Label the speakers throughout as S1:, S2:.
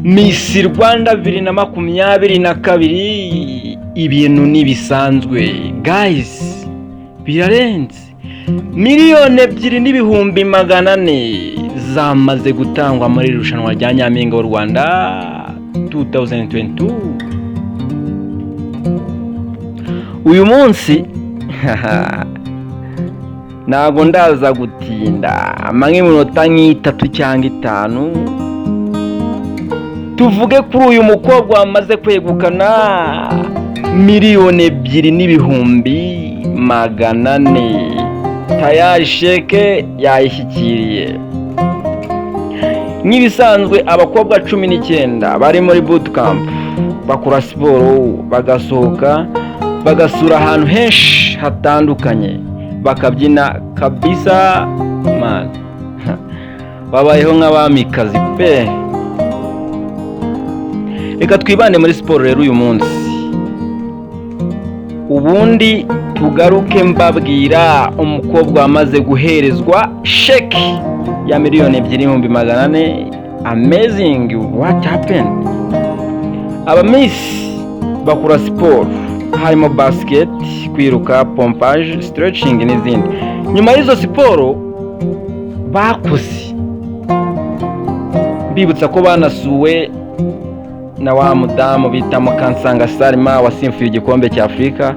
S1: Miss Rwanda 2022, ibintu ntibisanzwe guys, birarenze. 2,400,000 zamaze gutangwa muri iri rushanwa rya Nyampinga w'u Rwanda 2022. Uyu munsi ntabwo ndaza gutinda, nk'iminota nk'itatu cyangwa itanu, tuvuge kuri uyu mukobwa wamaze kwegukana 2,400,000. Tayari sheke yayishyikiriye. Nk'ibisanzwe, abakobwa 19 bari muri bootcamp bakora siporo, bagasohoka, bagasura ahantu henshi hatandukanye, bakabyina kabisa. Man, babayeho nk'abamikazi pe. Reka twibande muri siporo rero uyu munsi, ubundi tugaruke mbabwira umukobwa wamaze guherezwa sheki ya 2,400,000. Amazing, what happened? Aba miss bakora siporo harimo basket, kwiruka, pompage, stretching n'izindi. Nyuma y'izo siporo bakoze, mbibutsa ko banasuwe na wa mudamu bita Mukansanga Salima wasimfuye igikombe cya Afurika.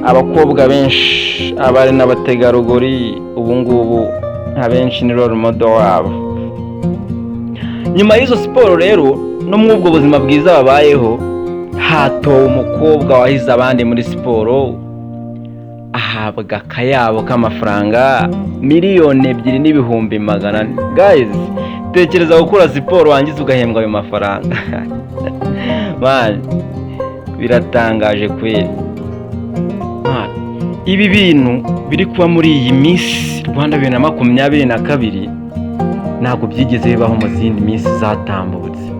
S1: Abakobwa benshi, abari n'abategarugori, ubu ngubu abenshi ni role model wabo. Nyuma y'izo siporo rero no muri ubwo buzima bwiza babayeho, hatowe umukobwa wahize abandi muri siporo, ahabwa akayabo k'amafaranga 2,400,000. Guys, tekereza gukora siporo wangiza ugahembwa ayo mafaranga. Man, biratangaje kweri. Man, ibi bintu biri kuba muri iyi minsi Rwanda 2022 ntabwo byigeze bibaho mu zindi minsi zatambutse.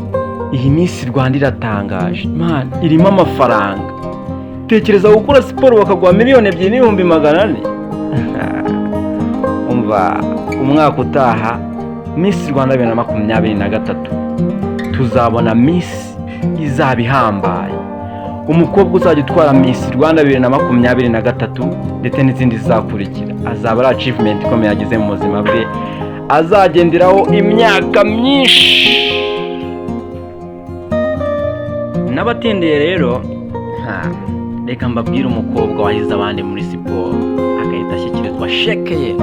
S1: Iyi minsi Rwanda iratangaje man, irimo amafaranga. Tekereza gukora siporo bakaguha 2,400,000. Umva, umwaka utaha Miss Rwanda 2023 tuzabona Miss izaba ihambaye. Umukobwa uzajya utwara Miss Rwanda 2023 ndetse n'izindi zizakurikira azaba ari achievement ikomeye yagize mu buzima bwe, azagenderaho imyaka myinshi. N'abatindiye rero, reka mbabwire umukobwa wahize abandi muri siporo agahita ashyikirizwa sheke ye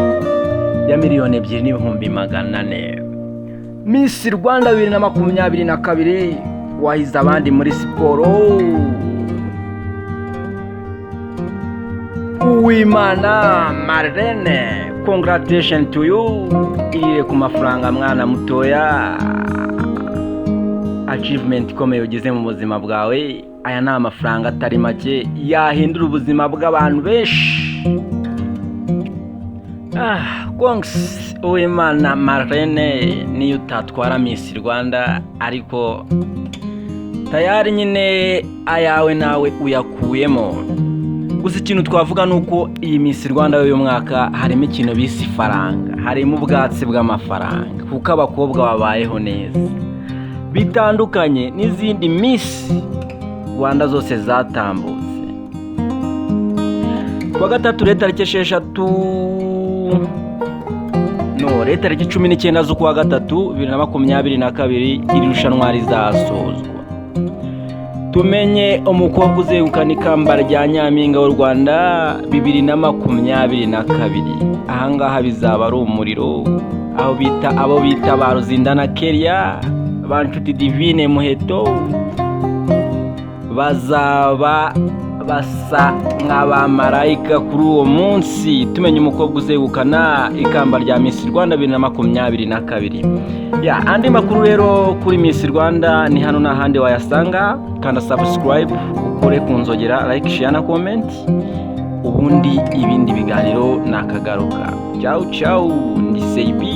S1: ya 2,400,000. Miss Rwanda 2022 wahize abandi muri siporo, Uwimana Marlene, congratulation to you. Irire ku mafaranga mwana mutoya, achievement ikomeye ugize mu buzima bwawe. Aya ni amafaranga atari make yahindura ubuzima bw'abantu benshi. Congs Uwimana Marlene, niyo utatwara Miss Rwanda ariko tayari nyine ayawe nawe uyakuyemo. Gusa ikintu twavuga ni uko iyi Miss Rwanda y'uyu mwaka harimo ikintu bise ifaranga, harimo ubwatsi bw'amafaranga, kuko abakobwa babayeho neza bitandukanye n'izindi Miss Rwanda zose zatambutse. Kuwa gatatu rero tariki 6, no rero tariki 19 z'ukwa gatatu 2022, iri rushanwa rizasozwa tumenye umukobwa uzegukana ikamba rya Nyampinga w'u Rwanda 2022. Ahangaha bizaba ari umuriro, aho bita abo bita ba Ruzindana Keria, ba Nshuti Divine Muheto bazaba basa nk'abamarayika kuri uwo munsi, tumenya umukobwa uzegukana ikamba rya Miss Rwanda 2022. Ya andi makuru rero kuri Miss Rwanda ni hano n'ahandi wayasanga. Kanda subscribe, ukore ku nzogera, like, share na comment, ubundi ibindi biganiro nakagaruka. Ciao ciao, ndi Seibi.